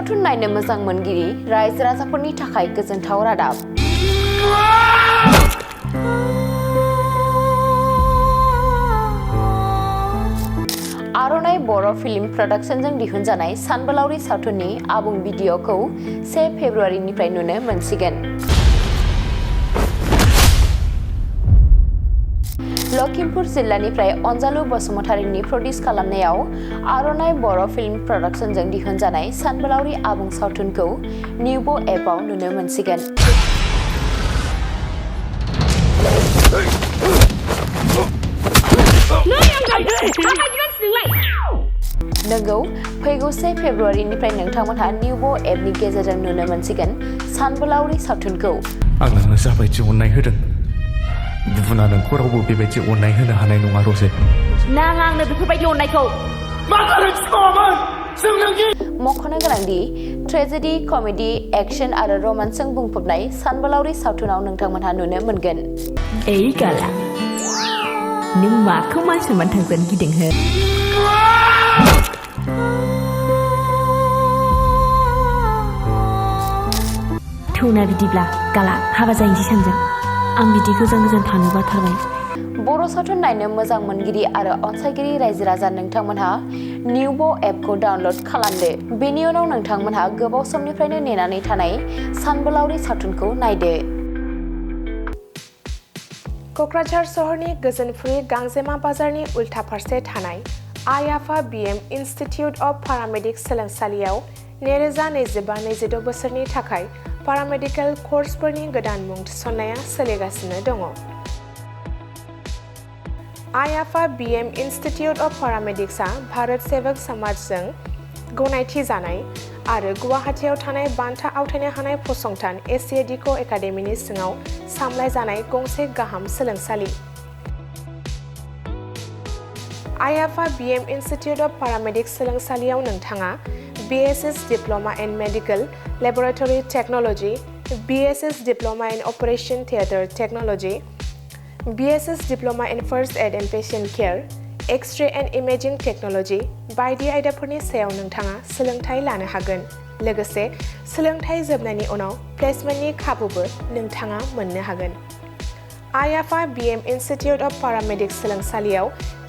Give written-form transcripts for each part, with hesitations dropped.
सावथुन नायनो मोजां मोनगिरि रायजो राजाफोरनि थाखाय गोजोनथाव रादाब। आर'नाइ बर' फिल्म प्रडाक्शनजों दिहुनजानाय सानबोलावरि सावथुननि आबुं भिडिअ'खौ 1 फेब्रुआरिनिफ्राय नुनो मोनसिगोन। लखिमपुर जिल्लानिफ्राय अनजालु बसुमतारीनि प्रडिउस खालामनायाव आर'नाइ बर' फिल्म प्रडाक्शनजों दिहुनजानाय सानबोलावरि आबुं सावथुनखौ निउबो एपआव नुनो मोनसिगोन। नोंगौ, फैगौ 1 फेब्रुआरिनिफ्राय नोंथांमोनहा निउबो एपनि गेजेरजों नुनो मोनसिगोन सानबोलावरि सावथुनखौ। आं नोंनो जाबायदि अननाय होदों, गुबुना नोंखौ रावबो बेबायदि अननाय होनो हानाय नङा रजे। नाङा आंनो बेफोरबायदि अननायखौ। मख'नो गोनांदि ट्रेजेडी, कमेडी, एक्शन आरो रमान्सजों बुंफबनाय सानबोलावरि सावथुनाव नोंथांमोनहा नुनो मोनगोन। ओइ गाला, नों माखौ मान सनमान थांगोन गिदिंहो? थौना बिदिब्ला गाला हाबा जाहैनोसै सानजों। आं बिदि गोजान थानो बाथारबाय। बर' सावथुन नायनो मोजां मोनगिरि आरो अनसायगिरि रायजो राजा नोंथांमोनहा निउबो एपखौ डाउनलड खालामदो। बेनि उनाव नोंथांमोनहा गोबाव समनिफ्रायनो नेनानै थानाय सानबोलावरि सावथुनखौ नायदो। क'क्राझार सहरनि गोजोनफुरि गांजेमा बाजारनि उल्था फारसे थानाय आइ आफा बिएम इनस्टिट्युट अफ पारामेडिक सोलोंसालियाव 2025-26 बोसोरनि थाखाय पारामेडिकेल कर्सफोरनि गोदान मुं थिसननाया सोलिगासिनो दङ। आइ आफा बिएम इनस्टिट्युट अफ पारामेडिक्सआ भारत सेवक समाजजों गनायथि जानाय आरो गुवाहाटीआव थानाय बान्था आवथायनो हानाय फसंथान एसिएडिक' एकाडेमिनि सिङाव सामलायजानाय गंसे गाहाम सोलोंसालि। आइ आफा बिएम इनस्टिट्युट अफ पारामेडिक्स सोलोंसालियाव नोंथाङा BSS diploma in medical laboratory technology, BSS diploma in operation theatre technology, BSS diploma in first aid and patient care, X-ray and imaging technology बायदि आयदाफोरनि सायाव नोंथाङा सोलोंथाय लानो हागोन। लोगोसे सोलोंथाय जोबनायनि उनाव प्लेसमेन्टनि खाबुबो नोंथाङा मोननो हागोन। आइ आफा बिएम इनस्टिट्युट अफ पारामेडिक्स सोलोंसालियाव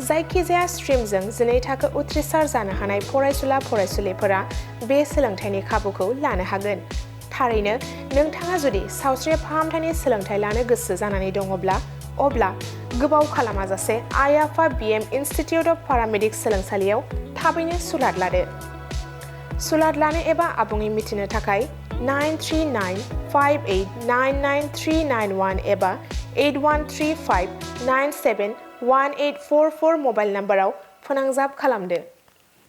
जायखिजाया स्ट्रिमजों 12 थाखो उथ्रिसार जानो हानाय फरायसुला-फरायसुलिफोरा बे सोलोंथायनि खाबुखौ लानो हागोन। थारैनो नोंथाङा जुदि सावस्रि फाहामथायनि सोलोंथाय लानो गोसो जानानै दङब्ला, अब्ला गोबाव खालामाजासे आइ आफा बिएम इनस्टिट्युट अफ पारामेडिक्स सोलोंसालियाव थाबैनो सुलाद लादो। सुलाद लानो एबा आबुङै मिथिनो थाखाय 9395899391 एबा 8135971844 मबाइल नाम्बाराव फोनांजाब खालामदो।